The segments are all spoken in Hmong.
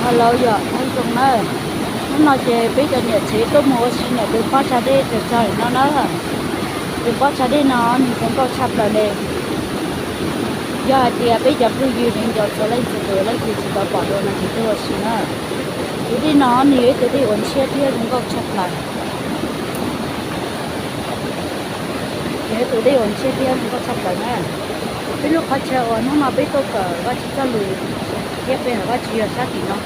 Hello yom, nyob zoo na. Hnub no ces peb cov niam tsev tuaj mus ua si ntawm tus pob tsav dej tsawg tsawg no na. Tus pob tsav dej no nws zoo nkauj tshaj plaws li. Yog hais tias peb cov phooj ywg viv ncaus txhua leej txhua tus leej twg tsis tau pom dua no ces tuaj ua si na. Tus dej no nws yog ib tug dej uas ntshiab thiab zoo nkauj tshaj plaws. Yog ib tug dej uas ntshiab thiab zoo nkauj tshaj plaws na. Peb lub qhov chaw uas hnub no peb tuaj kawm Vajtswv txoj lus thiab peb hais Vajtswv yog sab tim no,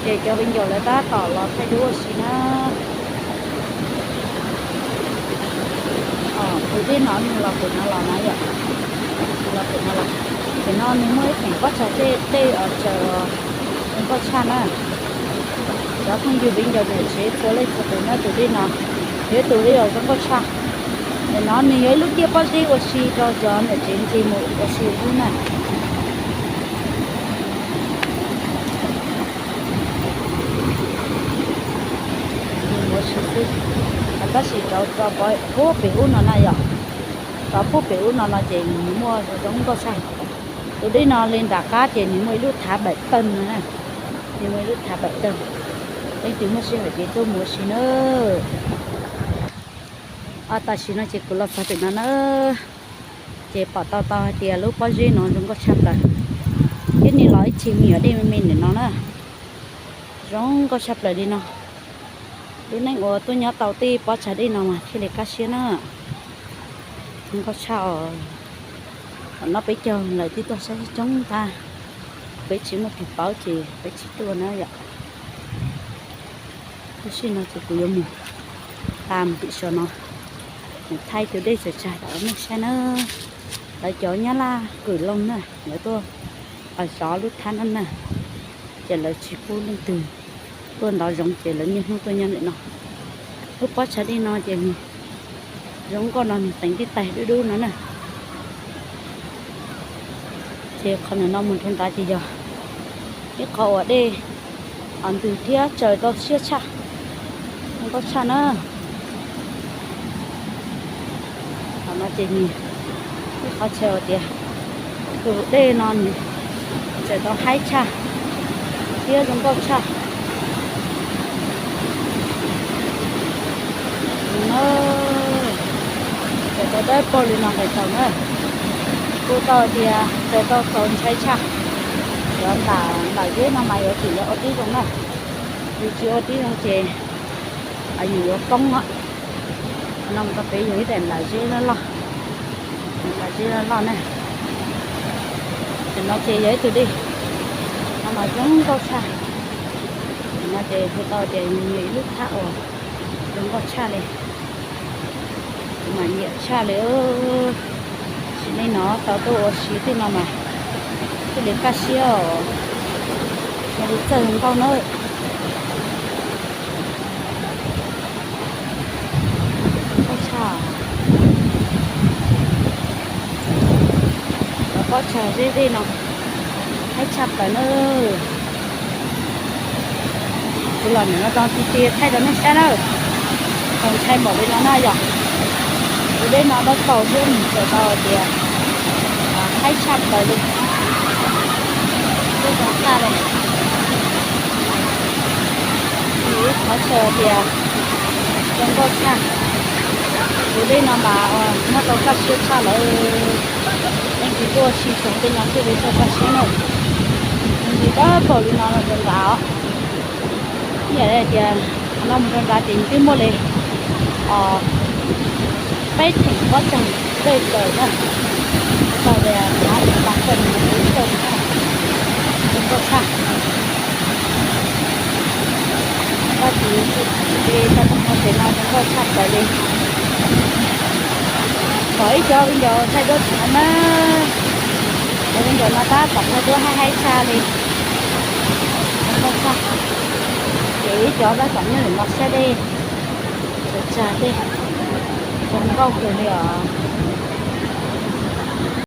ces cov viv ncaus lawv tab tom los thaij duab ua si na. Tus dej no nws los pem no los na yom, los pem no los. Pem no nws muaj ib feem pob tsav dej tej tsaws zoo nkauj tshaj na. Cov phooj ywg viv ncaus niam tsev txhua leej txhua tus na, tus dej no yog ib tug dej uas zoo nkauj tshaj. Ntawm no nws yog ib lub tiaj pob zeb ua si rau cov niam tsev ntxis mus ua si ub na. Mus ua si xwb, tab sis rau rau pem ub no na yom, rau pem ub no no ces nws muaj zoo nkauj tshaj. Tus dej no li nram qab ces nws muaj ib lub thav npawm tawg no na, nws muaj ib lub thav npawm tawg. Leej twg muaj sij hawm ces tuaj mus ua si na. Tam sim no ces kuv los txog pem no na, ces pom tau tau hais tias lub pob zeb no zoo nkauj tshaj plaws, thiab nws los ib txhis me nyuam dej me me ntawm no na, zoo nkauj tshaj plaws li no. Lub neej uas tuaj nyob tau tej pob tsav dej no mas thiaj li kaj siab na. Zoo nkauj tshaj os. Thaum no peb caug lawm twb tuaj saib coob tag, peb tsis muaj tus paub ces peb tsis tuaj na yom. Tab sis no ces kuv yuav mus tas mus tim saum no, mus thaij tus dej tsaws tsag rau nej saib na. Lawv cov Nyab Laj Kwm Looj na, lawv tuaj zov lub thab no na, ces lawv tsis pub leej twg tuaj ntov zoov ces lawv niaj hnub tuaj nyob ntawm no. Lub pob tsav dej no ces zoo nkauj no nws teev tej tais dub dub no na. Ces qhov ntawm no mus rau nrad ces yog ib qhov uas dej ntws thiab tsaws tau siab tshaj, zoo nkauj tshaj na. Qhov no ces nws ib qhov chaw tias tus dej no nws tsaws tau haib tshaj thiab zoo nkauj tshaj. Tsaws tau dawb paug li no nqis tau na. Kuj tau tias tsaws tau txaus ntshai tshaj. Yuav ntam ntam zeb no mas yuav tsum yuav ua tib zoo na. Yus tsis ua tib zoo ces yus yuav poob. No mus rau pem yog ib daim ntam zeb loj loj, ntam zeb loj loj na. Tam no ces yog ib tug dej no mas zoo nkauj tshaj. Tam no ces hu tau tias nws yog ib lub thab uas zoo nkauj tshaj li. Kuv mas nyiam tshaj li. Sim neej no tau tuaj ua si tej no mas thiaj li kaj siab os. Yog li txawj zoo nkauj na. Zoo nkauj tshaj. Cov pob tsav zeb dej no haib tshaj plaws na. Kuv los nim no tau ti ti thaij rau nej saib na. Txaus ntshai npaum li no na yom. Tus dej no dawb paug xwb nws txawm tau tias haib tshaj plaws li. Twb zoo tshaj li. Nws ib qhov chaw tias zoo nkauj tshaj. Tus dej no mas muab tau kaj siab tshaj lawm. Leej twg tuaj ua si txog tej no thiaj li txawj kaj siab na. Nws dawb paug li no los rau nrad os. Ib yam li tias qhov no mus rau nrad ces nws twb muaj li peb theem pob tsav dej tsaws na. Tau tias qhov tas tsaws nws mus ib tsaws na. Zoo nkauj tshaj. Vaj txiv txi tau tau qhov pem no zoo nkauj tshaj plaws li. Pom ib cov viv ncaus thaij duab tim no na. Cov viv ncaus no tab tom thaij duab haib haib tshaj li. Zoo nkauj tshaj. Ces ib cov tab tom nyob ntawm no saib dej, tsaws tsag dej, zoo nkauj kawg li os.